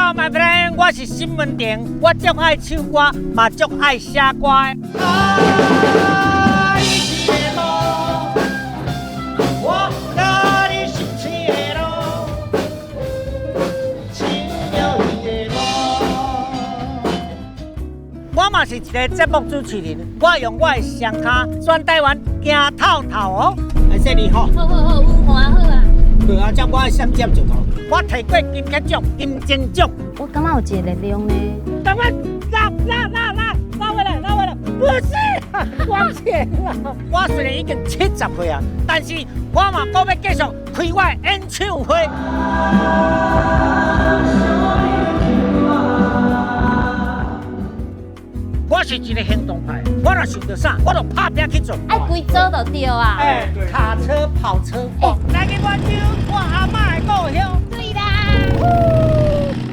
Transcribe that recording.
Hello, my friend，我是沈文程，我足愛唱歌，嘛足愛寫歌的。愛是的路，我佮你心碎的路，唱著伊的歌。我嘛是一个節目主持人，我用我的雙跤全台灣行透透哦。來，這裡吼。好好好，有看好啊。對啊，這我愛閃接石頭。我提過金曲獎、金鐘獎。我感覺有一個力量呢。趕快拉拉拉拉拉回來，拉回來！不是，往前啊！我雖然已經70歲啊，但是我嘛閣欲繼續開我的演唱會。我是一個行動派，我若想著啥，我就拍拚去做。愛規組就對啊。欸，卡車、跑車，來去滿洲，我阿嬤的故鄉。